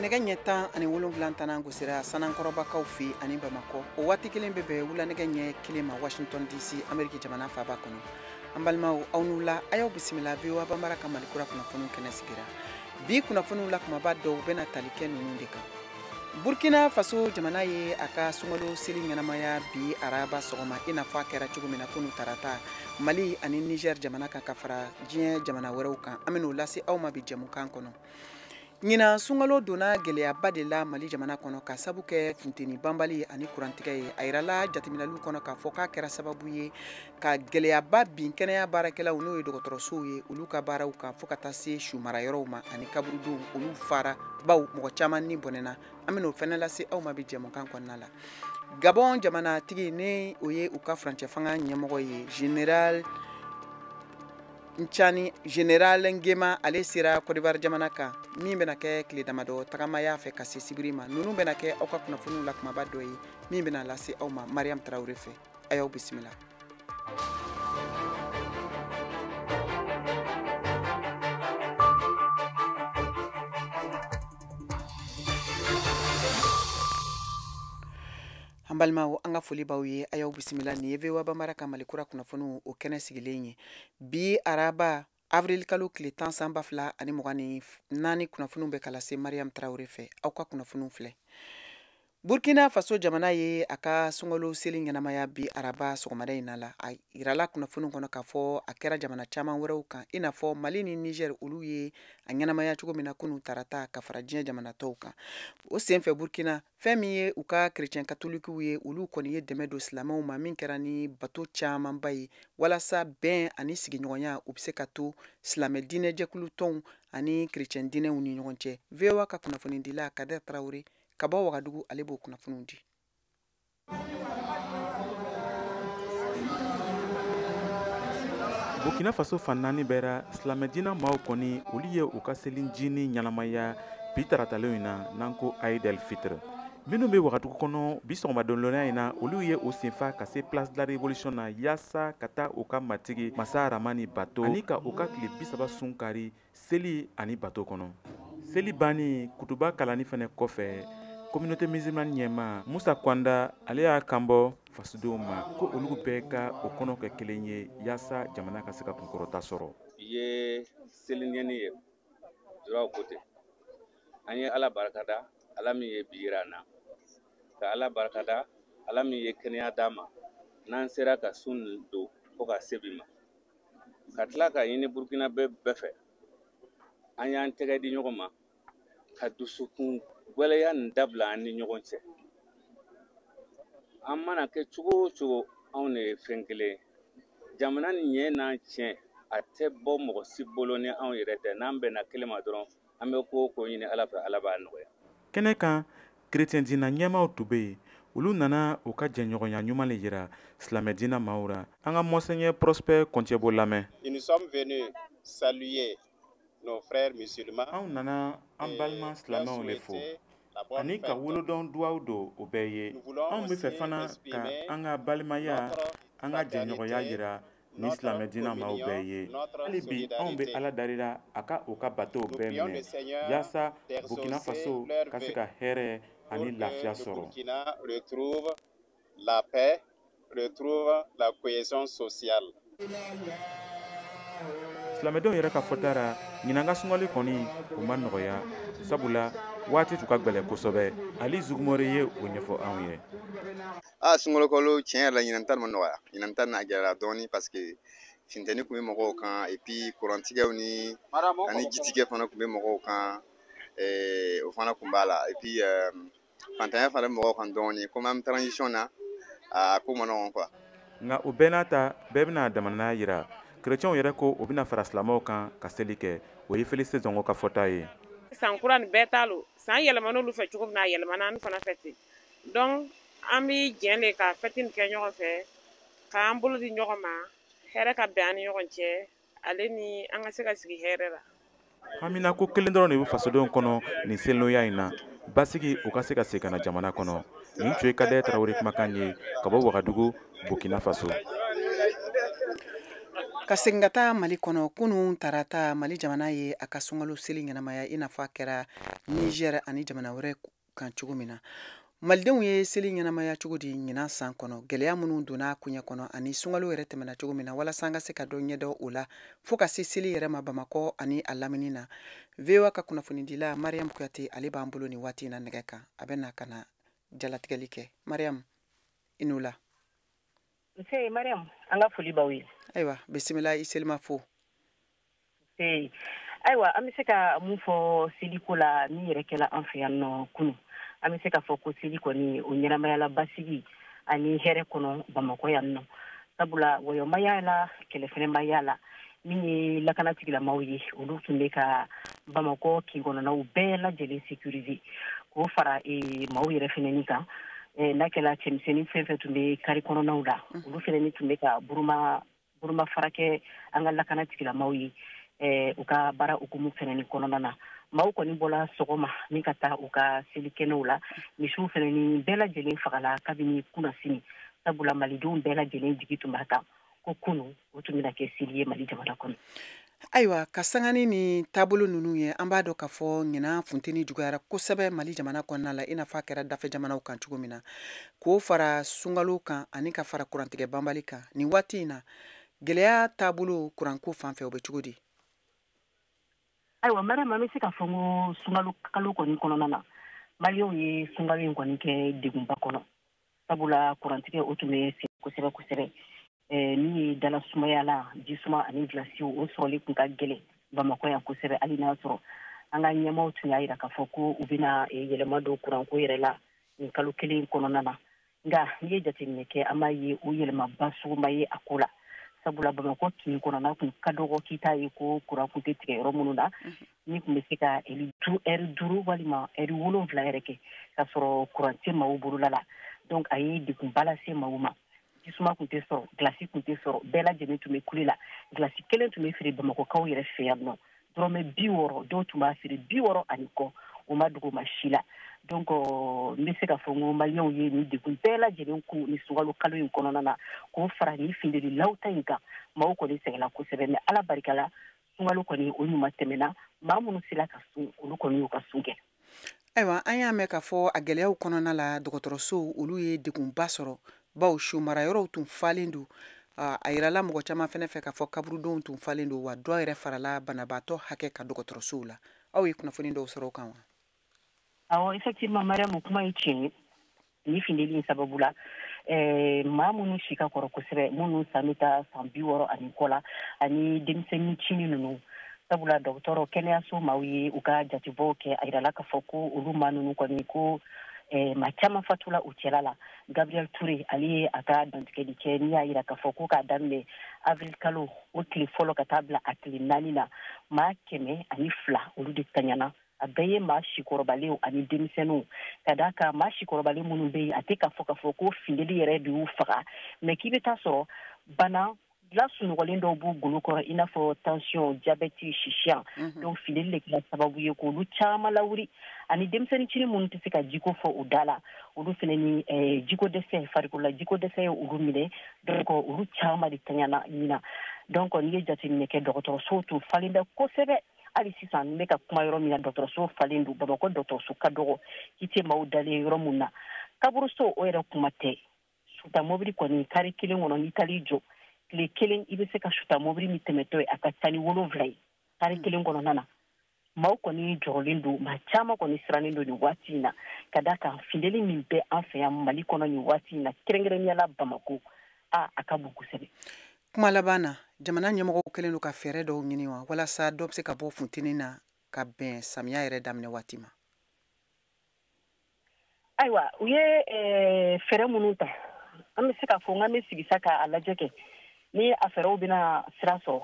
Nɛgɛ ɲɛ 17 tanan gosira Sanankɔrɔbakaw fɛ ani Bamakɔ. O waati kelen bɛ bɛn wula nɛgɛ ɲɛ 1 ma Washington DC, Ameriki jamana faaba kɔnɔ. An balimaw, aw n'u la, a y'aw bisimila VOA Bambara ka Mali kura kunnafoniw kɛnɛ sigira. Bi kunnafoniw la kumaba dɔw bɛna tali kɛ ninnu de kan. Burkina Faso jamana ye a ka sunkalo seli ɲɛnamaya bi araba sɔgɔma, i n'a fɔ a kɛra cogo min na kunun tarata Mali ani Niger jamana kan ka fara diɲɛ jamana wɛrɛw kan. An bɛn'o lase aw ma bi jɛmukan kɔnɔ. Ɲinan sunkalo donna gɛlɛyaba de la Mali jamana kɔnɔ ka sabu kɛ funteni banbali ani kurantigɛ ye. A yirala jateminɛliw kɔnɔ k'a fɔ k'a kɛra sababu ye ka gɛlɛyaba bin kɛnɛya baarakɛlaw, n'o ye dɔgɔtɔrɔsow ye, olu ka baaraw kan fo ka taa se sumarayɔrɔw ma ani kaburudow, olu fara baw mɔgɔ caman ni bɔnɛna. An bɛn'o fɛnɛ lase aw ma bi jɛmukan kɔnɔna la. Gabon jamanatigi, ni o ye u ka furancɛ fanga ɲɛmɔgɔ ye, Général Ncani, Général Nguema, ale sera Côte d'Ivoire jamana kan min bɛna kɛ tile damadɔ tagamaya fɛ ka se sibiri ma. Ninnu bɛna kɛ aw ka kunnafoniw la kumaba dɔ ye min bɛna lase aw ma Mariam Traoré fɛ. A y'aw bisimila. An balimaw, an ka foli b'aw ye, a y'aw bisimila. Nin ye VOA Bambara ka Mali kura kunnafoniw o kɛnɛ sigilen ye bi araba avril kalo tile 10 san 2024. Kunnafoniw bɛ ka lase Mariam Traoré fɛ. Aw ka kunnafoniw filɛ. Burkina Faso jamana ye a ka sunkalo seli ɲɛnamaya bi araba sɔgɔmada in na la. A yirala kunnafoniw kɔnɔ k'a fɔ a kɛra jamana caman wɛrɛw kan, i n'a fɔ Mali ni Niger, olu ye a ɲɛnamaya cogo min na kunun tarata ka fara diɲɛ jamana tɔw kan. O senfɛ Burkina, fɛn min ye u ka chrétien catholiques ye, olu kɔni ye dɛmɛ don silamɛw ma min kɛra ni bato camanba ye walasa bɛn ani sigiɲɔgɔnya u bɛ se ka to silamɛ diinɛjɛkulu tɔnw ani chrétien diinɛw ni ɲɔgɔn cɛ. VOA ka kunnafonidila Kader Traoré ka bɔ Wagadugu, ale b'o kunnafoniw di. Burkina Faso fan naani bɛɛ ra, silamɛdiinɛ maaw kɔni, olu ye u ka selijinin ɲɛnamaya bi taratalenw in na, n'an ko Aïd el Fitr. Minnu bɛ Wagadugu kɔnɔ bi sɔgɔmadonlɔnya in na, olu ye o senfa ka se Place de la Révolution na yaasa ka taa u ka matigi Masa Ramani bato ani ka u ka tile 30 sun kari seli ani bato kɔnɔ. Seli banni kutuba kalanni fɛnɛ kɔfɛ, communauté musulmane ɲɛmaa Musa Kwanda, ale y'a kanbɔ fasodenw ma ko olu bɛɛ ka o kɔnɔ kɛ kelen ye yaasa jamana ka se ka kunkɔrɔta sɔrɔ. Bi ye seliɲɛni ye, juraw ko ten. An ye Ala barikada, Ala min ye bi yira an na, ka Ala barikada, Ala min ye kɛnɛya d'an ma n'an sera ka sun don fo ka se bi ma, ka tila ka ɲini Burkinabɛ bɛɛ fɛ an y'an tɛgɛ di ɲɔgɔn ma ka dusukun gwɛlɛya nin dabila an ni ɲɔgɔn cɛ. An mana kɛ cogo o cogo, anw de ye fɛn kelen ye. Jamana nin ɲɛ n'an tiɲɛ, a tɛ bɔ mɔgɔ si bolo ni anw yɛrɛ tɛ. N'an bɛnna kelen ma dɔrɔn, an bɛ ko o ko ɲini Ala fɛ, Ala b'a nɔgɔya. Kɛnɛ kan, chrétien diinɛ ɲɛmaaw tun bɛ yen. Olu nana u ka jɛɲɔgɔnya ɲuman le yira silamɛ diinɛ maaw ra. An ka Monseigneur Prosper Kɔncɛbo lamɛn. Nous sommes venus saluer nos frères musulmans. Anw nana an balima silamɛw le fo ani ka wolodɔn duwaw don o bɛɛ ye. Anw bɛ fɛ fana ka an ka balimaya, an ka jɛɲɔgɔnya yira ni silamɛ diinɛ maaw bɛɛ ye. Hali bi anw bɛ Ala darila a ka u ka batow bɛɛ minɛ yaasa Burkina Faso ka se ka hɛrɛ ani lafiya sɔrɔ. Burkina retrouve la paix, retrouve la cohésion sociale. Silamɛdenw yɛrɛ ka fɔta ra, ɲinan ka sunkalo kɔni o ma nɔgɔya, sabula waati tun ka gwɛlɛ kosɛbɛ. Ali Zugumori ye o ɲɛfɔ anw ye. Sunkalo kalo tiɲɛ yɛrɛ la, ɲinan ta ma nɔgɔya. Ɲinan ta n'a gɛlɛyara dɔɔni parce que funteni tun bɛ mɔgɔw kan, et puis kurantigɛw ni ani jitigɛ fana tun bɛ mɔgɔw kan, o fana tun b'a la, et puis fantanya fana bɛ mɔgɔw kan dɔɔni, komi an bɛ transition na, a ko ma nɔgɔn quoi. Nka o bɛɛ n'a ta, bɛɛ bɛna damanaya yira. Chrétienw yɛrɛ ko u bɛna fara silamɛw kan ka seli kɛ. O ye Félicité Zongo ka fɔta ye. San kura nin bɛɛ t'a lo, san yɛlɛmana olu fɛ cogo min na, a yɛlɛmana an fana fɛ ten. Donc an bɛ jɛn de ka fɛti nin kɛ ɲɔgɔn fɛ, k'an bolo di ɲɔgɔn ma, hɛrɛ ka bɛn an ni ɲɔgɔn cɛ, ale ni an ka se ka sigi hɛrɛ la. Hamina ko kelen dɔrɔn de bɛ fasodenw kɔnɔ nin seliya in na, basigi u ka se ka segin ka na jamana kɔnɔ. Nin tun ye Kader Traoré kumakan ye ka bɔ Wagadugu, Burkina Faso. Ka segin ka taa Mali kɔnɔ, kunun tarata, Mali jamana ye a ka sunkalo seli ɲɛnamaya i n'a fɔ a kɛra Niger ani jamana wɛrɛ kan cogo min na. Malidenw ye seli ɲɛnamaya cogo di ɲinan san kɔnɔ? Gɛlɛya minnu donna a koɲɛ kɔnɔ ani sunkalo yɛrɛ tɛmɛna cogo min na, walasa an ka se ka dɔ ɲɛdɔn o la fo ka se seli yɛrɛ ma Bamakɔ ani a lamini na, VOA ka kunnafonidila Mariam Kuyate, ale b'an bolo nin waati in na nɛgɛ kan. A bɛ na ka na jalatigɛli kɛ. Mariam, i n'u la. Nse Mariam, an ka foli b'aw ye. Ayiwa, bisimila, i selima fo. Nse, ayiwa, an bɛ se ka mun fɔ seliko la min yɛrɛ kɛla an fɛ yan nɔ kunun? An bɛ se k'a fɔ ko seli kɔni, o ɲɛnamayala basigi ani hɛrɛ kɔnɔ Bamakɔ yan nɔ, sabula wɔyɔ ma y'a la, kɛlɛ fɛnɛ ma y'a la. Min ye lakana tigilamaw ye, olu tun bɛ ka Bamakɔ kin kɔnɔnaw bɛɛ lajɛlen sécuriser, k'o fara maaw yɛrɛ fɛnɛni kan. N'a kɛla cɛmisɛnnin fɛn fɛn tun bɛ kari kɔnɔnaw la, olu fɛnɛni tun bɛ ka buruma buruma fara kɛ an ka lakana tigilamaw ye u ka baara hukumu fɛnɛni kɔnɔna na. Maaw kɔni bɔla sɔgɔma min ka taa u ka selikɛnɛw la. Misiw fɛnɛni bɛɛ lajɛlen fagala kabini kunnasini, sabula malidenw bɛɛ lajɛlen jigi tun b'a kan ko kunu o tun bɛna kɛ seli ye Mali jamana kɔnɔ. Ayiwa, ka sangani ni taabolo ninnu ye, an b'a dɔn k'a fɔ ɲinan funteni juguyara kosɛbɛ Mali jamana kɔnɔna la, i n'a fɔ a kɛra dafɛ jamanaw kan cogo min na, k'o fara sunkalo kan ani ka fara kurantigɛ banbali kan. Nin waati in na, gɛlɛya taabolo kuranko fan fɛ, o bɛ cogo di? Ayiwa Mariam, an bɛ se k'a fɔ ko sunkalo kalo kɔni kɔnɔna na, maliyɛnw ye sunkalo in kɔni kɛ degunba kɔnɔ, sabula kurantigɛ o tun bɛ sen kosɛbɛ kosɛbɛ. Min ye dala sumaya la, jisuma ani gilasiw, o sɔrɔli tun ka gɛlɛn Bamakɔ yan kosɛbɛ, hali n'a sɔrɔ an ka ɲɛmaaw tun y'a jira k'a fɔ ko u bɛna yɛlɛma don kuranko yɛrɛ la nin kalo kelen kɔnɔna na. Nka n'i ye jateminɛ kɛ, an b'a ye o yɛlɛmaba sugu ma ye a ko la, sabula Bamakɔ kin kɔnɔna kun ka dɔgɔ k'i t'a ye ko kuran kun tɛ tigɛ yɔrɔ minnu na, ni tun bɛ se ka ɛri 5 walima ɛri 7 yɛrɛ kɛ k'a sɔrɔ kuran tɛ maaw bolola la. Donc a ye degunba lase maaw ma. Jisuma tun tɛ sɔrɔ, gilasi tun tɛ sɔrɔ, bɛɛ lajɛlen tun bɛ kule la. Gilasi kelen tun bɛ feere Bamakɔkaw yɛrɛ fɛ yan nɔ dɔrɔmɛ 60, dɔw tun b'a feere 60 ani kɔ, o ma dogo ma si la. Donc n bɛ se k'a fɔ n ko maliyɛnw ye nin degun bɛɛ lajɛlen kun ni sunkalo kalo in kɔnɔna na, k'o fara nin funteni lawuta in kan. Maaw kɔni sɛgɛnna kosɛbɛ, mais Ala barika la, sunkalo kɔni o ɲuman tɛmɛna. Maa minnu sera ka sun, olu kɔni y'u ka sun kɛ. Ayiwa, an y'a mɛn k'a fɔ a gɛlɛyaw kɔnɔna la, dɔgɔtɔrɔsow, olu ye degunba sɔrɔ, bawo su marayɔrɔw tun falen don. A yirala mɔgɔ caman fɛnɛ fɛ k'a fɔ kaburudenw tun falen don, wa dɔ yɛrɛ farala banabaatɔ hakɛ ka dɔgɔtɔrɔsow la. Aw ye kunnafoni dɔw sɔrɔ o kan wa? Awɔ, effectivement Mariam, kuma ye tiɲɛ ye. Ni funteni in sababu la, maa minnu si ka kɔrɔ kosɛbɛ, minnu san bɛ taa san 60 ani kɔ la, ani denmisɛnnin cinin ninnu, sabula dɔgɔtɔrɔ kɛnɛyaso maaw ye u ka jatebɔw kɛ, a yirala k'a fɔ ko olu maa ninnu kɔni ko maa caman fatula u cɛla la. Gabriel Touré, ale ye a ka dantigɛli kɛ n'i y'a yira k'a fɔ ko k'a daminɛ avril kalo o tile fɔlɔ ka taa bila a tile 4 na, maa 102 olu de taɲana. A bɛɛ ye maa sikɔrɔbalenw ani denmisɛnninw, ka d'a kan maa sikɔrɔbalen minnu bɛ yen, a tɛ k'a fɔ k'a fɔ ko funteni yɛrɛ de y'u faga, mais k'i bɛ taa sɔrɔ bana lasunɔgɔlen dɔw b'u golo kɔrɔ, i n'a fɔ tension, diabète, sisiya. Donc funteni de kɛra sababu ye k'olu caman lawuli, ani denmisɛnnin cinin minnu tɛ se ka jiko fɔ u da la, olu fɛnɛ ni jiko dɛsɛ, farikolola jiko dɛsɛ ye olu minɛ. Donc olu caman de taɲana ɲina. Donc n'i ye jateminɛ kɛ, dɔgɔtɔrɔsow tun falen bɛ kosɛbɛ. Hali sisan n bɛ ka kuma yɔrɔ min na, dɔgɔtɔrɔso falen don. Bamakɔ dɔgɔtɔrɔso ka dɔgɔ k'i tɛ maaw dalen yɔrɔ mun na. Kaburuso, o yɛrɛ kuma tɛ. Suta mobili kɔni, kari kelen kɔnɔ, n'i taar'i jɔ tile kelen, i bɛ se ka suta mobili min tɛmɛtɔ ye, a ka ca ni 7 ye kari kelen kɔnɔna na. Maaw kɔni jɔrɔlen don, maa caman kɔni sirannen don nin waati in na, ka d'a kan funteni min bɛ an fɛ yan Mali kɔnɔ nin waati in na, kɛrɛnkɛrɛnnenya la Bamakɔ, a ka bon kosɛbɛ. Kuma laban na, jamana ɲɛmɔgɔw kɛlen don ka fɛɛrɛ dɔw ɲini wa, walasa dɔ bɛ se ka bɔ funteni na ka bɛn samiya yɛrɛ daminɛ waati ma? Ayiwa, u ye fɛɛrɛ minnu ta, an bɛ se k'a fɔ n k'an bɛ sigi sa k'a lajɛ kɛ ni a fɛɛrɛw bɛna sira sɔrɔ.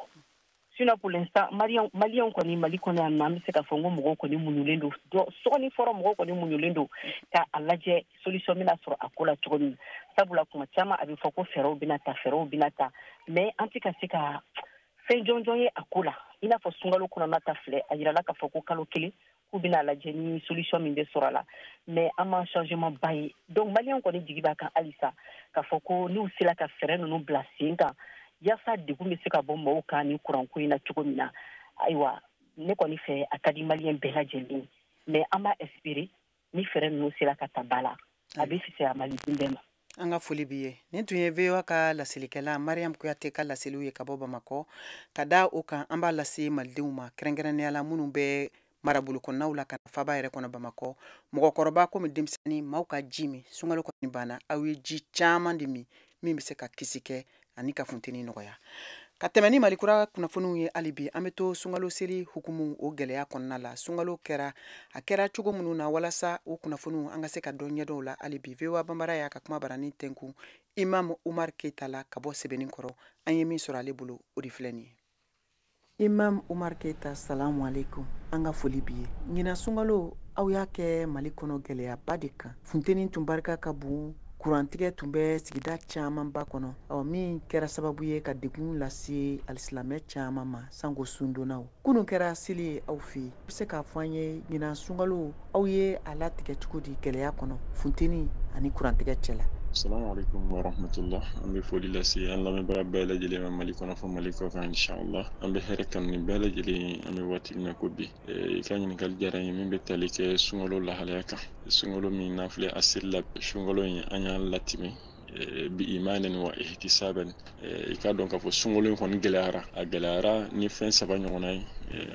Sinon pour l'instant, maliyɛnw kɔni Mali kɔnɔ yan nɔ, an bɛ se k'a fɔ n ko mɔgɔw kɔni muɲulen don. Dɔ sɔgɔni fɔlɔ, mɔgɔw kɔni muɲulen don k'a lajɛ solution bɛna sɔrɔ a ko la cogo min, sabula kuma caman a bɛ fɔ ko fɛɛrɛw bɛna ta, fɛɛrɛw bɛna ta, mais an tɛ ka se ka fɛn jɔnjɔn ye a ko la. I n'a fɔ sunkalo kɔnɔna ta filɛ, a yirala k'a fɔ ko kalo kelen k'u bɛna lajɛ ni solution min bɛ sɔrɔ a la, mais an ma changement ba ye. Donc maliyɛnw kɔni jigi b'a kan halisa k'a fɔ ko n'u sera ka fɛɛrɛ ninnu bila sen kan. yaasa degun bɛ se ka bɔ mɔgɔw kan ni kuranko in na cogo min na. Ayiwa, ne kɔni fɛ a ka di maliyɛn bɛɛ lajɛlen, mais an b'a espérer ni fɛɛrɛ ninnu sera ka ta ba la, a bɛ fisaya maliden bɛɛ ma. An ka foli b'i ye. Nin tun ye VOA ka laselikɛla Mariam Kuyate ka laseliw ye ka bɔ Bamakɔ. Ka da o kan, an b'a lase malidenw ma, kɛrɛnkɛrɛnnenya la minnu bɛ marabolo kɔnɔnaw la ka faba yɛrɛ kɔnɔ Bamakɔ, mɔgɔkɔrɔba komi denmisɛnnin, maaw ka ji min. Sunkalo kɔni banna, aw ye ji caman de min, min bɛ se ka kisi kɛ ani ka funteni nɔgɔya. Ka tɛmɛ ni Malikura kunnafoniw ye, hali bi an bɛ to sunkalo seli hukumu o gɛlɛya kɔnɔna la. Sunkalo kɛra, a kɛra cogo minnu na, walasa o kunnafoniw an ka se ka dɔn ɲɛdɔn la hali bi, VOA Banbara y'a ka kuma barani tɛnkun Imam Umar Keita la ka bɔ Sɛbɛnni kɔrɔ. An ye min sɔrɔ ale bolo, o de filɛ nin ye. Imam Umar Keita, salamu aleykum, an ka foli b'i ye. Ɲinan sunkalo, aw y'a kɛ Mali kɔnɔ gɛlɛyaba de kan. Funteni tun barika ka bon, kurantigɛ tun bɛ sigida camanba kɔnɔ, ɔ min kɛra sababu ye ka degun lase alisilamɛ caman ma, sanko sundonnaw. Kunun kɛra seli ye aw fɛ yen. I bɛ se k'a fɔ an ye, ɲinan sunkalo, aw ye a latigɛ cogo di gɛlɛya kɔnɔ, funteni ani kurantigɛ cɛ la? Assalamu alaikum wa rahmatullah. An bɛ foli lase an lamɛnbaga bɛɛ lajɛlen ma, Mali kɔnɔ fɔ Mali kɔ kan, inshallah. An bɛ hɛrɛ kanu ni bɛɛ lajɛlen, an bɛ waati min na ko bi. I ka ɲininkali diyara n ye, min bɛ tali kɛ sunkalo lahalaya kan. Sunkalo min n'an filɛ a seli la, sunkalo in an y'a latimɛ bi imanin wa ihtisaban. I k'a dɔn k'a fɔ sunkalo in kɔni gɛlɛyara, a gɛlɛyara ni fɛn saba ɲɔgɔnna ye.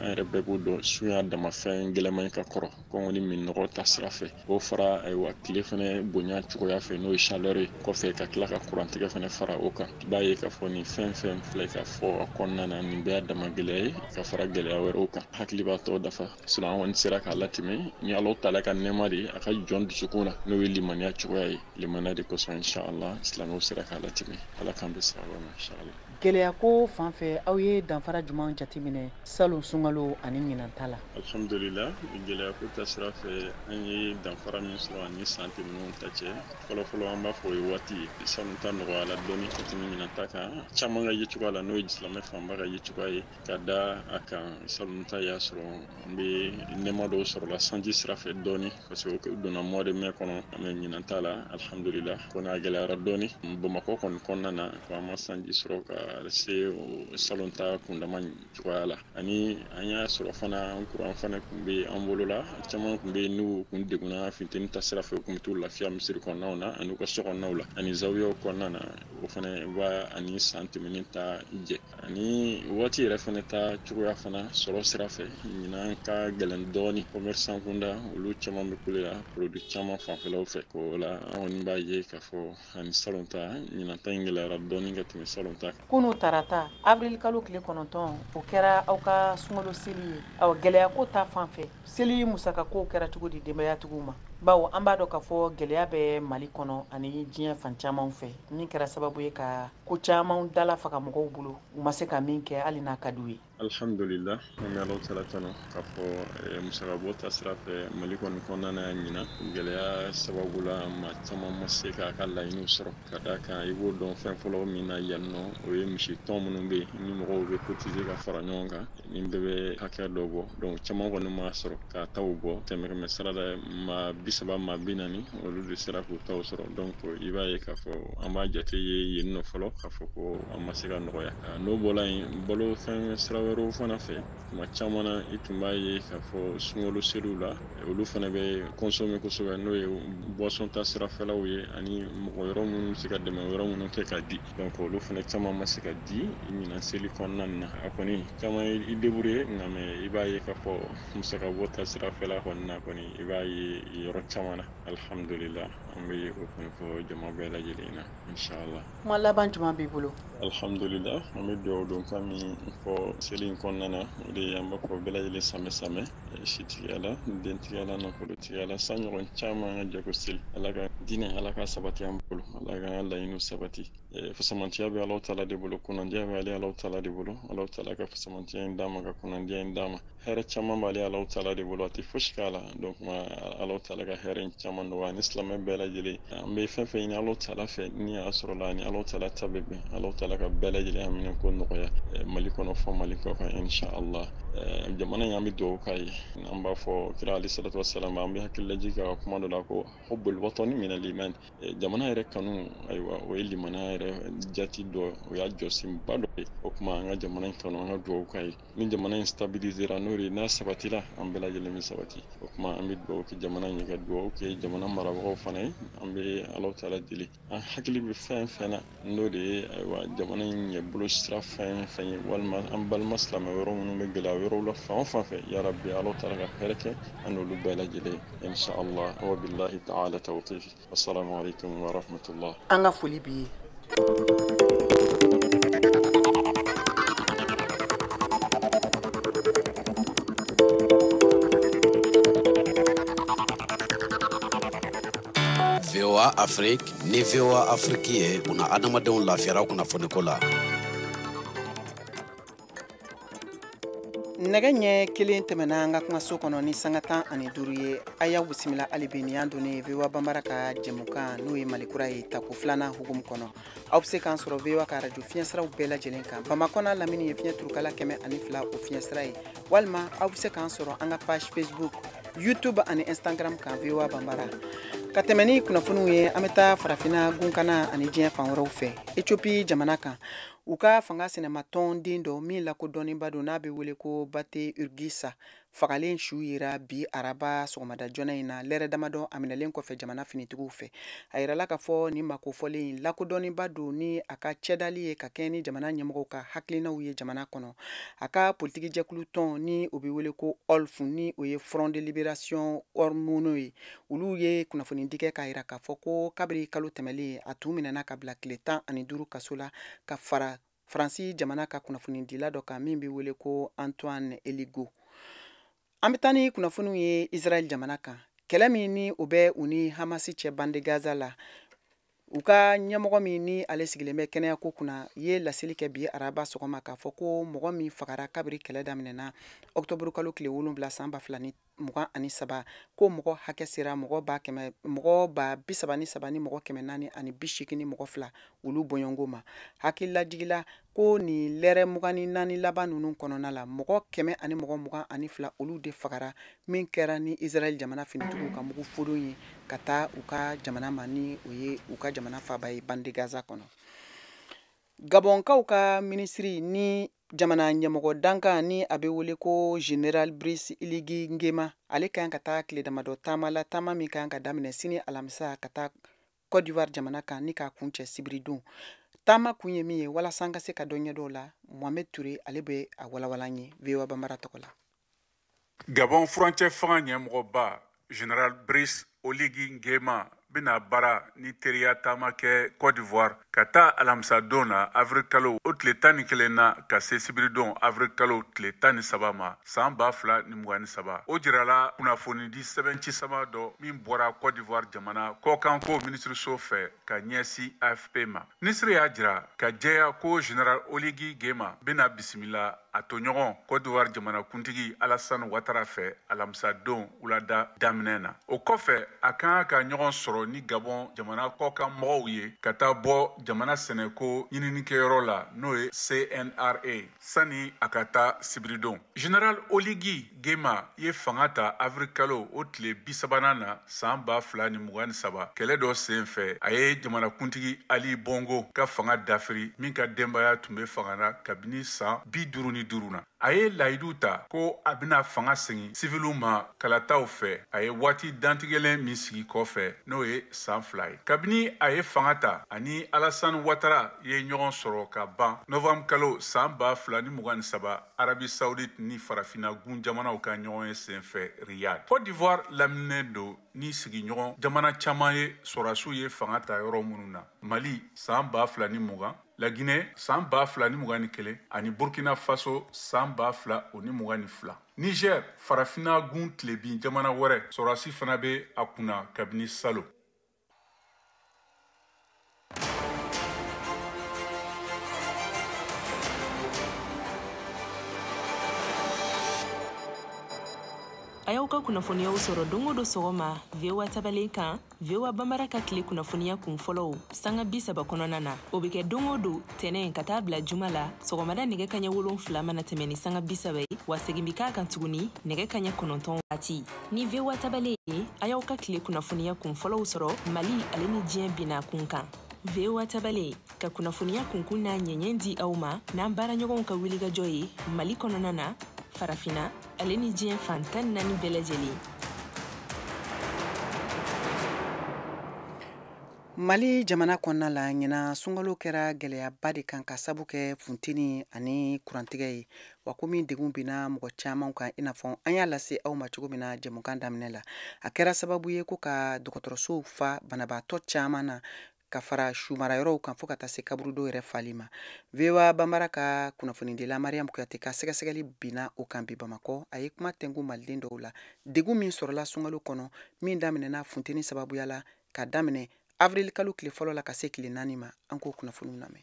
An yɛrɛ bɛɛ b'o dɔn, sun y'a dama fɛn gɛlɛman ye ka kɔrɔ, kɔngɔ ni minnɔgɔ ta sira fɛ, o fara ayiwa tile fɛnɛ bonya cogoya fɛ, n'o ye chaleur ye, kɔfɛ ka tila ka kurantigɛ fɛnɛ fara o kan. I b'a ye k'a fɔ nin fɛn fɛn filɛ ka fɔ a kɔnɔna na, nin bɛɛ y'a dama gɛlɛya ye ka fara gɛlɛya wɛrɛw kan. Hakili b'a tɔ dafa, sinon an kɔni sera k'a latɛmɛ ni Alahu taala ka nɛɛma de ye a ka jɔn dusukun na, n'o ye limaniya cogoya ye. Limaniya de kosɔn, inshallah, silamɛw sera k'a latɛmɛ. Ala k'an bɛ sababa ma, inshallah. Gɛlɛya ko fan fɛ, aw ye danfara jumɛn jateminɛ salon sunkalo ani ɲinan ta la? Alhamdulillah, gɛlɛya ko ta sira fɛ, an ye danfara min sɔrɔ ani san tɛmɛnenw ta cɛ, fɔlɔfɔlɔ an b'a fɔ o ye waati ye, salon ta nɔgɔyala dɔɔni ka tɛmɛ ɲinan ta kan, caman ka yecogoya la, n'o ye silamɛ fanba ka yecogoya ye. Ka da a kan, salon ta y'a sɔrɔ an bɛ nɛɛma dɔw sɔrɔla sanji sira fɛ dɔɔni, parce que o donna mois de mai kɔnɔ. Mais ɲinan ta la, alhamdulillah, kɔni a gɛlɛyara dɔɔni Bamakɔ kɔni kɔnɔna na, ko an ma sanji sɔrɔ ka se salon ta kundama cogoya la. Ani an y'a sɔrɔ fana kuran fana tun bɛ an bolo la, caman tun bɛ yen n'u kun degunna funteni ta sira fɛ, u kun bɛ t'u lafiya misiri kɔnɔnaw na ani u ka so kɔnɔnaw la ani zawiyaw kɔnɔna na. O fana b'a ani san tɛmɛnen ta jɛ, ani waati yɛrɛ fana ta cogoya fana sɔrɔ sira fɛ, ɲinan ka gɛlɛn dɔɔni. Commerçant kunda, olu caman bɛ kule la produit caman fanfɛlaw fɛ. O la an kɔni b'a ye k'a fɔ ani salon ta, ɲinan ta in gɛlɛyara dɔɔni ka tɛmɛ salon ta kan. Kunu tarata, avril kalo tile 9, o kɛra aw ka sunkalo seli ye. Awa, gɛlɛya ko ta fan fɛ, seli musakako kɛra cogo di denbayatigiw ma? Bawo an b'a dɔn k'a fɔ gɛlɛya bɛ Mali kɔnɔ ani diɲɛ fan caman fɛ, min kɛra sababu ye ka ko caman dala faga mɔgɔw bolo, u ma se ka min kɛ hali n'a ka d'u ye. Alhamdulillah, an bɛ Alahu taala tanu k'a fɔ musakabɔ ta sira fɛ, Mali kɔni kɔnɔna na, ɲinan gɛlɛya sababu la, maa caman ma se k'a ka laɲiniw sɔrɔ. Ka d'a kan, i b'o dɔn, fɛn fɔlɔ min na yan nɔ, o ye misi tɔn minnu bɛ yen ni mɔgɔw bɛ cotiser ka fara ɲɔgɔn kan, ni bɛɛ bɛ hakɛ dɔ bɔ. Donc caman kɔni ma sɔrɔ k'a taw bɔ, kɛmɛ kɛmɛ sara la, maa 30, maa 40, olu de sera k'u taw sɔrɔ. Donc i b'a ye k'a fɔ an b'a jate ye yen nɔ fɔlɔ k'a fɔ ko an ma se ka nɔgɔya. N'o bɔra yen, balo fɛn sira wɛrɛw fana fɛ, tuma caman na i tun b'a ye k'a fɔ sunkalo seliw la, olu fana bɛ consommer kosɛbɛ, n'o ye boisson ta sirafɛlaw ye, ani mɔgɔ wɛrɛ minnu bɛ se ka dɛmɛ wɛrɛ minnu kɛ ka di. Donc olu fana caman ma se ka di ɲinan seli kɔnɔna na. A kɔni caman ye i débrouiller, nka mais i b'a ye k'a fɔ musakabɔ ta sirafɛla kɔni na kɔni, i b'a ye yɔrɔ caman na. Alhamdulillah, an bɛ o kɔni fɔ jama bɛɛ lajɛlen na, inshallah. Kuma laban jumɛn b'i bolo? Alhamdulillah, an bɛ dugawu don kan min fɔ seli in kɔnɔna na, o de ye an b'a fɔ bɛɛ lajɛlen samɛ samɛ, sitigiya la, dentigiya la, nafolotigiya la, san ɲɔgɔn caman ka jago seli. Ala ka diinɛ, Ala ka sabati an bolo, Ala ka laɲiniw sabati. Fasamantiya bɛ Alahu taala de bolo, kunnandiya bɛ ale Alahu taala de bolo. Alahu taala ka fasamantiya in d'a ma, ka kunnandiya in d'a ma. Hɛrɛ caman b'ale Alahu taala de bolo, a tɛ fosi k'a la. Donc Alahu taala ka hɛrɛ in caman nɔgɔya ani silamɛ bɛɛ lajɛlen. An bɛ fɛn fɛn ɲini Alahu taala fɛ, ni a sɔrɔ la ani Alahu taala ta bɛ bɛn. Alahu taala ka bɛɛ lajɛlen hamina ko nɔgɔya Mali kɔnɔ fɔ Mali kɔ kan, inshallah. Jamana in, an bɛ dugawu k'a ye. An b'a fɔ kira alayhi salatu wasalam, an bɛ hakili lajigin ka kuma dɔ la ko hubbul watani min al iman, jamana yɛrɛ kanu, ayiwa, o ye limaniya. yɛrɛ jati dɔ, o y'a jɔsenba dɔ ye. O tuma an ka jamana in kanu, an ka dugawu k'a ye. Ni jamana in stabilisera, n'o de n'a sabatira, an bɛɛ lajɛlen bɛ sabati. O tuma an bɛ dugawu kɛ jamana in ye, ka dugawu kɛ jamana marabagaw fana ye. An bɛ Alahu taala deli, an hakili bɛ fɛn fɛn na, n'o de ye ayiwa jamana in ɲɛbolo sira fɛn fɛn ye, walima an balima silamɛ wɛrɛw minnu bɛ gɛlɛya wɛrɛw la fan o fan fɛ, yarabi Alahu taala ka hɛrɛ kɛ an n'olu bɛɛ lajɛlen, inshallah. Wa billahi ta'ala tawfiq. Assalamu alaikum wa rahmatullah. An ka foli b'i ye. VOA Afrique ni VOA Afrique ye una adamadenw lafiyara kunnafoniko la. Nɛgɛ ɲɛ 1 tɛmɛna an ka kumaso kɔnɔ ni sanga 15 ye. A y'aw bisimila hali bi nin y'an donnen VOA Bambara ka jɛmukan n'o ye Malikura ye tako 2nan hukumu kɔnɔ. Aw bɛ se k'an sɔrɔ VOA ka radio fiɲɛsiraw bɛɛ lajɛlen kan. Bamakɔ n'a lamini ye fiɲɛ turukala 102 o fiɲɛsira ye. Walima aw bɛ se k'an sɔrɔ an ka page Facebook, YouTube ani Instagram kan VOA Bambara. Ka tɛmɛ ni kunnafoniw ye, an bɛ taa farafinna gunkana ani diɲɛ fan wɛrɛw fɛ. Ethiopie jamana kan, u ka fanga sɛnɛmatɔnden dɔ min lakodɔnnenba don n'a bɛ wele ko Bate Urgisa fagalen su yera bi araba sɔgɔmada joona in na, lɛrɛ damadɔ a minɛlen kɔfɛ jamana finitigiw fɛ. A yirala k'a fɔ nin makofɔlen in lakodɔnnenba don ni a ka cɛdali ye ka kɛɲɛ ni jamana ɲɛmɔgɔw ka hakilinaw ye jamana kɔnɔ. A ka politiki jɛkulu tɔn ni o bɛ wele ko OLF, ni o ye Front de Libération Oromo ye, olu ye kunnafonidi kɛ k'a yira k'a fɔ ko kabiri kalo tɛmɛlen a tun minɛna ka bila tile 15 kaso la ka fara Faransi jamana ka kunnafonidila dɔ kan min bɛ wele ko Antoine Eligo. An bɛ taa ni kunnafoniw ye Israël jamana kan. Kɛlɛ min ni o bɛ u ni Hamasi cɛ bande Gaza la, u ka ɲɛmɔgɔ min ni ale sigilen bɛ kɛnɛyako kunna ye laseli kɛ bi araba sɔgɔma k'a fɔ ko mɔgɔ min fagara kabiri kɛlɛ daminɛna octobre kalo tile 7 san 2023, ko mɔgɔ hakɛ sera mɔgɔ 33 ni mɔgɔ 482 olu bɔɲɔgɔnko ma. Hakililajigila ko nin lɛrɛ 24 laban ninnu kɔnɔna la, mɔgɔ 122 olu de fagara, min kɛra ni Israël jamana finitigiw ka mugu fodon ye ka taa u ka jamana ma, ni o ye u ka jamana faaba ye bande Gaza kɔnɔ. Gabɔnkaw ka minisiri ni jamana ɲɛmɔgɔ dankan ni a bɛ wele ko Général Brice Oligui Nguema, ale ka kan ka taa tile damadɔ taama la, taama min ka kan ka daminɛ sini alamisa ka taa Côte d'Ivoire jamana kan ni k'a kuncɛ sibiridon. Taama kun ye min ye walasa an ka se ka dɔ ɲɛdɔn o la, Mohamed Touré ale bɛ a walawala an ye VOA Bambara tɔgɔ la. Gabon furancɛ fanga ɲɛmɔgɔba Général Brice Oligui Nguema bɛna baara ni teriya taama kɛ Côte d'Ivoire ka taa alamisadon na avril kalo o tile 11 na ka se sibiridon avril kalo tile 13 ma san 2023. O jirala kunnafonidi sɛbɛnci sama dɔ min bɔra Côte d'Ivoire jamana kɔkanko minisiriso fɛ ka ɲɛsin AFP ma. Minisiri y'a jira ka jɛya ko Général Oligui Nguema bɛna bisimila a toɲɔgɔn Côte d'Ivoire jamanakuntigi Alassane Ouattara fɛ alamisadon wulada daminɛ na. O kɔfɛ a kan ka ɲɔgɔn sɔrɔ ni Gabon jamana kɔkan mɔgɔw ye ka taa bɔ jamana sɛnɛko ɲininikɛyɔrɔ la, n'o ye CNRA, sani a ka taa sibiridon. Général Oligui Nguema ye fanga ta avril kalo o tile 30nan na san 2023 kɛlɛ dɔ sen fɛ. A ye jamanakuntigi Ali Bongo ka fanga dafiri, min ka denbaya tun bɛ fanga na kabini san 55 na. A ye layidu ta ko a bɛna fanga segin siviliw ma kalataw fɛ, a ye waati dantigɛlen min sigi kɔfɛ, n'o ye san 2 ye. Kabini a ye fanga ta, ani Alassane Ouattara ye ɲɔgɔn sɔrɔ ka ban novembre kalo san 2023 Arabie Saoudite ni farafinna gun jamanaw ka ɲɔgɔn ye senfɛ Riyad. Côte d'Ivoire lamininen don ni sigiɲɔgɔn jamana caman ye sɔrɔdasiw ye fanga ta yɔrɔ minnu na: Mali san 2020, La Guinée san 2021 ani Burkina Faso san 2022. Niger, farafinna gun tilebin jamana wɛrɛ, sɔrɔdasi fana bɛ a kunna kabini salon. A y'aw ka kunnafoniyaw sɔrɔ don o don sɔgɔma VOA tabalen kan, VOA Bambara ka tile kunnafoniya kun fɔlɔw sanga 30 kɔnɔna na. O bɛ kɛ don o don tɛnɛn ka taa bila juma la sɔgɔmada nɛgɛ kaɲɛ 7 mana tɛmɛ ni sanga 30 ye, wa segin bɛ k'a kan tuguni nɛgɛ kaɲɛ 9 waati. Ni VOA tabalen ye, a y'aw ka tile kunnafoniya kun fɔlɔw sɔrɔ Mali ale ni diɲɛ bina kun kan. VOA tabale ka kunnafoniya kunkun n'a ɲɛɲɛ di aw ma n'an baaraɲɔgɔnw ka wulikajɔ ye Mali kɔnɔna na, Farafinna ale ni diɲɛ fan 14 bɛɛ lajɛlen. Mali jamana kɔnɔna la, ɲinan sunkalo kɛra gɛlɛyaba de kan ka sabu kɛ funteni ani kurantigɛ ye. Wa komi degun binna mɔgɔ caman kan, i n'a fɔ an y'a lase aw ma cogo min na jɛmukan daminɛ la, a kɛra sababu ye ko ka dɔgɔtɔrɔsow fa banabaatɔ caman na, ka fara sumarayɔrɔw kan, fo ka taa se kaburudo yɛrɛ fali ma. VOA Banbara ka kunnafonidila Mariam Kuyate ka sɛgɛsɛgɛli binna o kan bi Bamakɔ. A ye kuma tɛnku maliden dɔw la, degun min sɔrɔla sunkalo kɔnɔ min daminɛna funteni sababuya la ka daminɛ avril kalo tile fɔlɔ la ka se tile 4 ma. An k'o kunnafoniw lamɛn.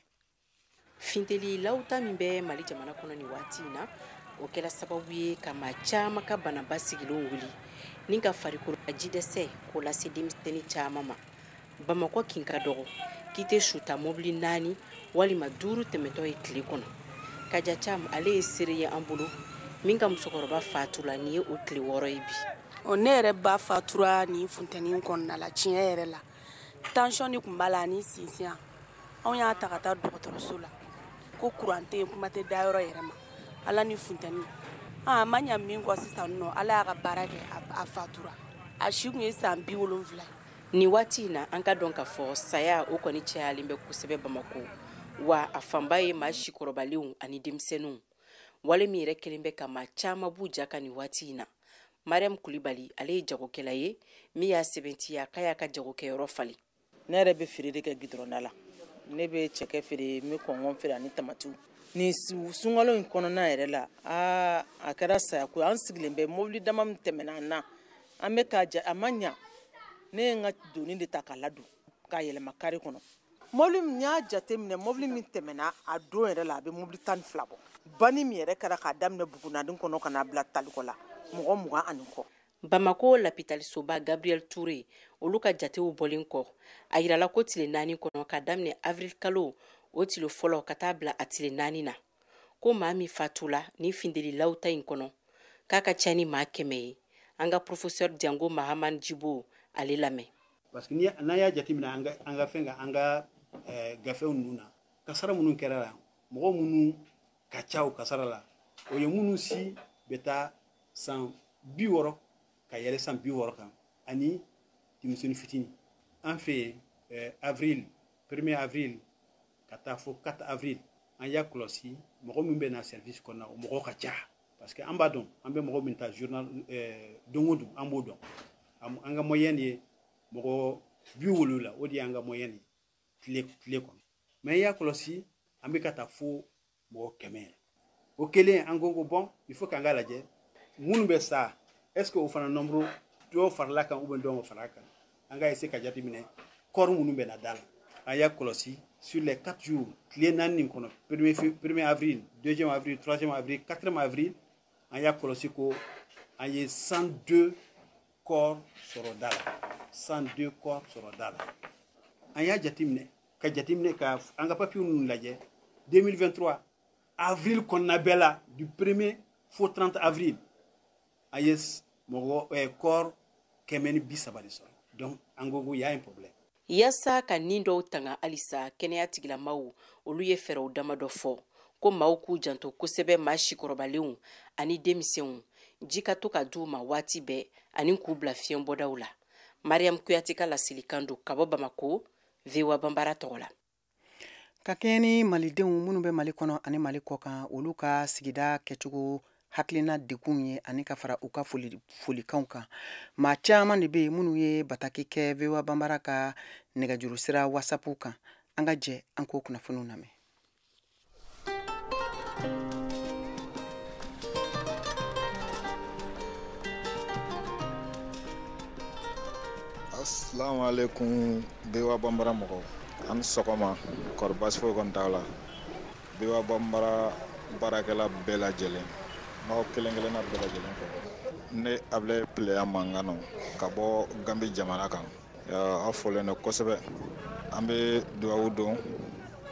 Finteli lawuta min bɛ Mali jamana kɔnɔ nin waati in na, o kɛra sababu ye ka maa caman ka banaba sigilenw wuli ni ka farikolo jidɛsɛ k'o lase denmisɛnnin caman ma. Bamakɔ kin ka dɔgɔ k'i tɛ su ta mobili 4 walima 5 tɛmɛtɔ ye tile kɔnɔ. Kaja Cam, ale ye seere ye an bolo min ka musokɔrɔba fatula nin ye o tile 6 ye bi. Ne yɛrɛ ba fatura nin funteni kɔnɔna la. Tiɲɛ yɛrɛ la, tension de tun b'a la ani sinsinya. Anw y'a ta ka taa dɔgɔtɔrɔso la ko kuran tɛ yen, kuma tɛ dayɔrɔ yɛrɛ ma, ala ni funteni. A ma ɲa min kɔ sisan nɔ, ala y'a ka baara kɛ, a fatura. A si tun ye san 70 ye. Nin waati in na, an ka dɔn k'a fɔ saya o kɔni cayalen bɛ kosɛbɛ Bamakɔ, wa a fanba ye maa sikɔrɔbalenw ani denmisɛnninw. Wale min yɛrɛ kɛlen bɛ ka maa caman b'u ja kan nin waati in na. Mariam Kulibali, ale ye jagokɛla ye min y'a sɛbɛntiya k'a y'a ka jagokɛyɔrɔ falen. Ne yɛrɛ bɛ feere de kɛ gidɔrɔnda la. Ne bɛ cɛkɛ feere, n bɛ kɔngɔn feere ani tamatiw. Nin sunkalo in kɔnɔna yɛrɛ la, aa, a kɛra sayako ye. An sigilen bɛ, mobili dama min tɛmɛna an na, an bɛ ka ja, a ma ɲa. Ne ye n ka doni de ta k'a ladon k'a yɛlɛma kari kɔnɔ. Mobili min y'a jateminɛ, mobili min tɛmɛna a don yɛrɛ la, a bɛ mobili 12 bɔ. Banni min yɛrɛ kɛra k'a daminɛ Bugunadin kɔnɔ ka n'a bila Talikɔ la, mɔgɔ 20 ani kɔ. Bamako lapitalisoba Gabriel Touré, olu ka jatew bɔlen kɔ, a yirala ko tile 4 kɔnɔ, ka daminɛ avril kalo o tile fɔlɔ ka taa bila a tile 4 na, ko maa min fatula ni finteli lawuta in kɔnɔ, k'a ka ca ni maa 100 ye. An ka professeur Jango Mahaman Jibo, ale lamɛn. Parce que n'an y'a jateminɛ an ka fɛn kan, an ka gafew ninnu na, kasara minnu kɛra la, mɔgɔ minnu ka ca o kasara la, o ye minnu si bɛ taa san 60 ka yɛlɛ san 60 kan ani denmisɛnnin fitinin. An fɛ yen, avril, 1er avril ka taa fo 4 avril, an y'a kɔlɔsi mɔgɔ min bɛ na service kɔnɔna, o mɔgɔ ka ca, parce que an b'a dɔn an bɛ mɔgɔ min ta journal don o don, an b'o dɔn. An ka moyenne ye mɔgɔ 70, o de y'an ka moyenne ye tile kɔnɔ. Mais i y'a kɔlɔsi, an bɛ ka taa fo mɔgɔ 100 yɛrɛ. O kɛlen, an ko bon, il faut k'an ka lajɛ minnu bɛ sa, est ce que o fana nombre dɔw farala kan ou bien dɔw ma fara kan. An ka essayer ka jateminɛ corps minnu bɛ na da la. An y'a kɔlɔsi sur les 4 jours, tile 4 nin kɔnɔ, 1er avril, 2e avril, 3e avril, 4e avril, an y'a kɔlɔsi ko an ye 102 corps sɔrɔ da la, 102 corps sɔrɔ da la. An y'a jateminɛ ka jateminɛ ka an ka papier ninnu lajɛ, 2023 avril kɔnɔna bɛɛ la, du 1er fo 30 avril, an ye mɔgɔ corps 130 de sɔrɔ. Donc an ko y a un problème. Yaasa ka nin dɔw tanga halisa, kɛnɛya tigilamaw olu ye fɛɛrɛw damadɔ fɔ ko maaw k'u janto kosɛbɛ maa sikɔrɔbalenw ani denmisɛnw, ji ka to ka d'u ma waati bɛɛ ani k'u bila fiɲɛbɔdaw la. Mariam Kuyate ka laselikan don ka bɔ Bamako, VOA Banbara tɔgɔ la. Ka kɛɲɛ ni malidenw minnu bɛ Mali kɔnɔ ani Mali kɔ kan, olu ka sigida kɛcogo hakilina degun ye ani ka fara u ka folikanw kan, maa caman de bɛ yen minnu ye bataki kɛ VOA Banbara ka nɛgɛjuru sira WhatsApp kan. An ka jɛ an k'o kunnafoniw lamɛn. Assalamu alaikum VOA Bambara mɔgɔw, an sɔgɔma. Kɔri baasi foyi kɔni t'aw la? VOA Bambara baarakɛla bɛɛ lajɛlen, n'aw kelen kelenna bɛɛ lajɛlen fɛ, ne Abilaye Pileya mankan nɔ ka bɔ Gambi jamana kan. Aw fɔlen don kosɛbɛ. An bɛ dugawu don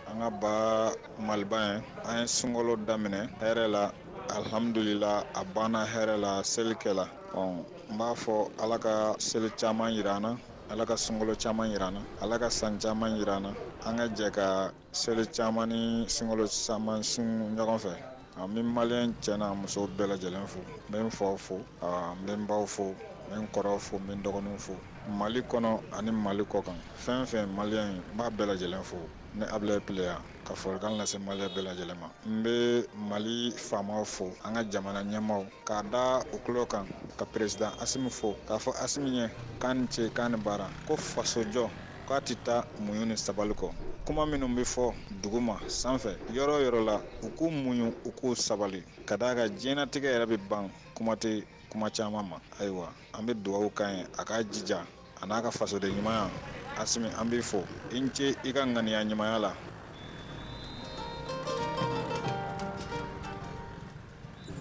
an ka ba Maliba ye. An ye sunkalo daminɛ hɛrɛ la, alhamdulila, a banna hɛrɛ la, seli kɛla. N b'a fɔ Ala ka seli caman yira an na. Ala ka sunkalo caman yira an na, Ala ka san caman yira an na. An ka jɛ ka seli caman ni sunkalo caman sun ɲɔgɔn fɛ. An bɛ maliyɛn cɛ n'a muso bɛɛ lajɛlen fo. N bɛ n faw fo, n bɛ n baw fo, n bɛ n kɔrɔw fo, n bɛ n dɔgɔninw fo. Mali kɔnɔ ani Mali kɔ kan, fɛn fɛn maliyɛn ye, n b'a bɛɛ lajɛlen fo. Ne Abulayi Pileya ka folikan lase maliyɛn bɛɛ lajɛlen ma. N bɛ Mali faamaw fo, an ka jamana ɲɛmaaw, k'a da u tulo kan ka président Asimi fo, k'a fɔ Asimi ye k'a ni ce, k'a ni baara, ko fasojɔ k'a tɛ taa muɲu ni sabali kɔ. Kuma minnu bɛ fɔ duguma, sanfɛ, yɔrɔ o yɔrɔ la, u k'u muɲu, u k'u sabali, ka d'a kan diɲɛlatigɛ yɛrɛ bɛ ban, kuma tɛ kuma caman ma. Ayiwa, an bɛ dugawu k'a ye, a k'a jija a n'a ka fasoden ɲumanya. Asimi, an b'i fo, i ni ce i ka ŋaniya ɲumanya la.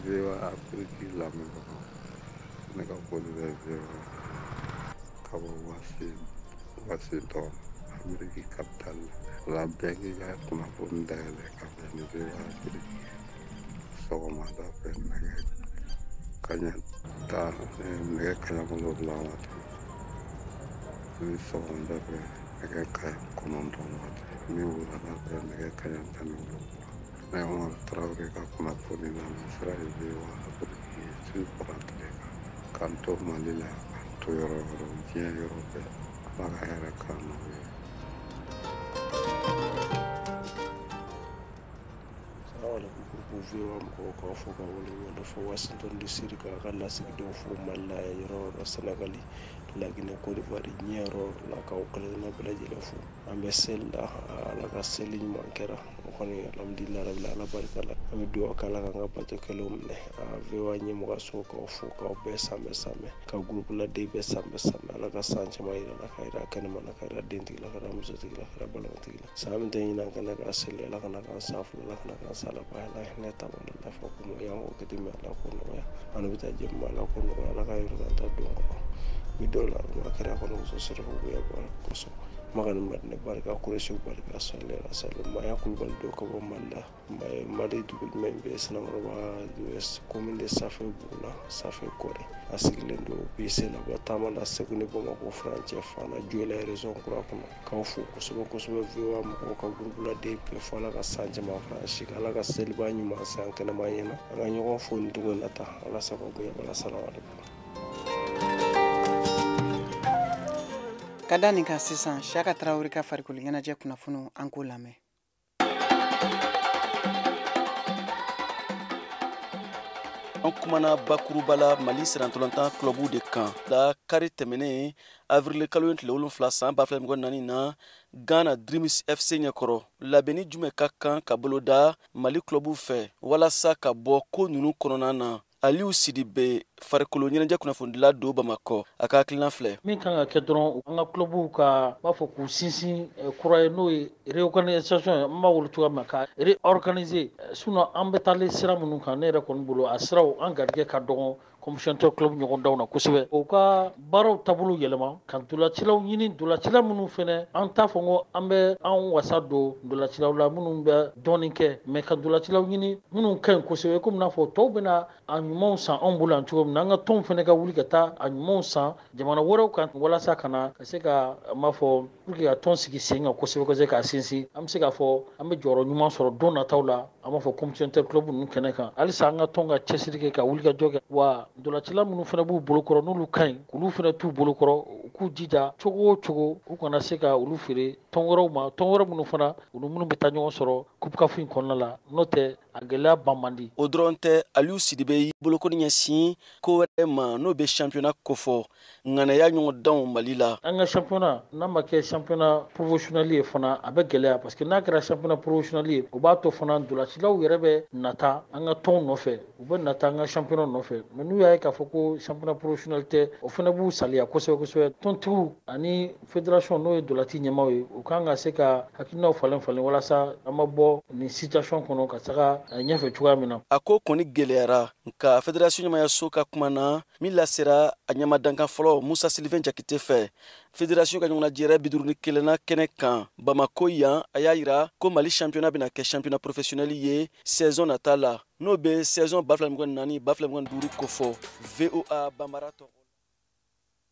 VOA Afrique lamɛnbagaw, ne ka foli bɛ VOA ka bɔ Washington, Ameriki capitale la. Bɛɛ k'i ka kunnafoni dayɛlɛ ka bɛn ni VOA Afrique ye sɔgɔmada fɛ nɛgɛ kaɲɛ 10, nɛgɛ kaɲɛ 7 waati ni sɔgɔmada fɛ nɛgɛ kaɲɛ 9 waati ni wulada fɛ nɛgɛ kaɲɛ 17. Ne Umaru Tarawele ka kunnafoni lamɛn sira ye VOA Afrique ye su fara tile kan, k'an to Mali la, k'an to yɔrɔ o yɔrɔ, diɲɛ yɔrɔ bɛɛ. Ala ka hɛrɛ k'an n'aw ye. Salamaleykum groupe VOA mɔgɔw, k'aw fo ka waleɲuman dɔn fo Washington DC, k'a ka lasigidenw fo Mali la yɔrɔ o yɔrɔ, Senegali, Laginɛ, Côte d'Ivoire, diɲɛ yɔrɔ o yɔrɔ la, k'aw kelenkelenna bɛɛ lajɛlen fo. An bɛ seli la, Ala ka seli ɲuman kɛra o kɔni, alhamdulilayi rabil, Ala barika la. An bɛ dugawu kɛ Ala k'an ka bato kɛlenw minɛ. VOA ɲɛmɔgɔso, k'aw fo, k'aw bɛɛ sanbɛ sanbɛ, ka groupe laden bɛɛ sanbɛ sanbɛ. Ala ka san caman yira la, ka yira kɛnɛma na, ka yira dentigi la, ka yira musotigi la, ka yira balimatigi la. San min tɛ ɲinɛ an kɛnɛ ka seli, Ala kana k'an san fila, Ala kana k'an san laban, Ala hinɛ taama la, lafa ko mɔ y'an ko kɛ min, Ala k'o nɔgɔya. An bɛ taa jɛmu, Ala k'o nɔgɔya, Ala ka yɔrɔ k'an ta don kɔnɔ bi dɔw la ma kɛra kɔnɔ muso sɔrɔ bonya bɔra kosɔn Maga ni Madinɛ barika, Kuresiw barika, sɔli ala sali Maya Kulubali dɔ ka bɔ Mali la, Mali dugu jumɛn bɛ Sanankɔrɔba, commune de Safe Bugula, Safe Kɔrɛ. A sigilen don bi sen na bɔ taama la Segu ni Bamakɔ furancɛ Fana Joyila, région kura kɔnɔ. K'aw fo kosɛbɛ kosɛbɛ, VOA mɔgɔw ka groupe laden bɛɛ fo. Ala ka san caman fara si kan, Ala ka seliba ɲuman se an kɛnɛma ɲɛna, an ka ɲɔgɔn fo nin cogo in na tan. Ala sago bonya bala. Salamaleykum. Ka da nin kan sisan, Siyaka Tarawele ka farikolo ɲɛnajɛ kunnafoniw, an k'o lamɛn. An kumana bakuruba la Mali sirantɔlɔntan clubu de kan la. Kari tɛmɛnen, avril kalo tile 7 san 2024 na, Ghana Dreams FC ɲɛkɔrɔ, labɛnni jumɛn ka kan ka boloda Mali clubu fɛ walasa ka bɔ ko nunu kɔnɔna na? Aliyu Sidibe, farikolo ɲɛnajɛ kunnafonidila don Bamakɔ, a ka hakilina filɛ. Min kan ka kɛ dɔrɔn, an ka clubw ka b'a fɔ k'u sinsin kura ye, n'o ye réorganisation ye, an b'a wele cogoya min na, ka réorganiser. Sinon an bɛ taalen sira minnu kan, ne yɛrɛ kɔni bolo, a siraw an garijɛgɛ ka dɔgɔ commission club ɲɔgɔn daw na kosɛbɛ. O ka baaraw taabolo yɛlɛma, ka ntolacilaw ɲini, ntolacila minnu fɛnɛ, an t'a fɔ ko an bɛ an wasa don ntolacilaw la minnu bɛ dɔɔnin kɛ, mais ka ntolacilaw ɲini minnu ka ɲi kosɛbɛ, komi n'a fɔ tɔw bɛna a ɲumanw san anw bolo yan cogo min na. An ka tɔnw fɛnɛ ka wuli ka taa a ɲumanw san jamana wɛrɛw kan, walasa ka na ka se ka, an b'a fɔ, pour que ka tɔn sigi sen kan kosɛbɛ kosɛbɛ, k'a sinsin. An bɛ se k'a fɔ an bɛ jɔyɔrɔ ɲuman sɔrɔ don nataw la, an b'a fɔ compétition club ninnu kɛnɛ kan. Halisa an ka tɔn ka cɛsiri kɛ, ka wuli ka jɔ kɛ, wa ntolacila minnu fana b'u bolokɔrɔ, n'olu ka ɲi, k'olu fana t'u bolokɔrɔ, u k'u jija cogo o cogo u kana se ka olu feere tɔn wɛrɛw ma, tɔn wɛrɛ minnu fana, olu minnu bɛ taa ɲɔgɔn sɔrɔ coupe CAF in kɔnɔna la. N'o tɛ, a gɛlɛya ban man di. O dɔrɔn tɛ, Aliyu Sidibe y'i bolokɔni ɲɛsin ko wɛrɛ ma, n'o bɛ championnat kofɔ, ŋanaya ɲɔgɔndanw Mali la. An ka championnat, n'a ma kɛ championnat professionnel ye fana, a bɛ gɛlɛya, parce que n'a kɛra championnat professionnel ye, o b'a to fana ntolacilaw yɛrɛ bɛ nata an ka tɔnw nɔfɛ, u bɛ nata an ka championnat nɔfɛ. Mais n'u y'a ye k'a fɔ ko championnat professionnel tɛ, o fana b'u saliya kosɛbɛ kosɛbɛ. Tɔntigiw ani fédération, n'o ye ntolaci ɲɛmaaw ye, u kan ka se ka hakilinaw falen falen walasa an ma bɔ nin situation kɔnɔ ka taga ɲɛfɛ cogoya min na. A ko kɔni gɛlɛyara, nka fédération ɲɛmayaso ka kuma na min lasera a ɲɛmadankan fɔlɔ Musa Sylvain Jakite fɛ, fédération ka ɲɔgɔnnajɛrɛ 51nan kɛnɛ kan Bamako yan, a y'a yira ko Mali championnat bɛna kɛ championnat professionnel ye saison nata la, n'o bɛ saison 2024 2025 kofɔ. VOA Banbara tɔgɔ.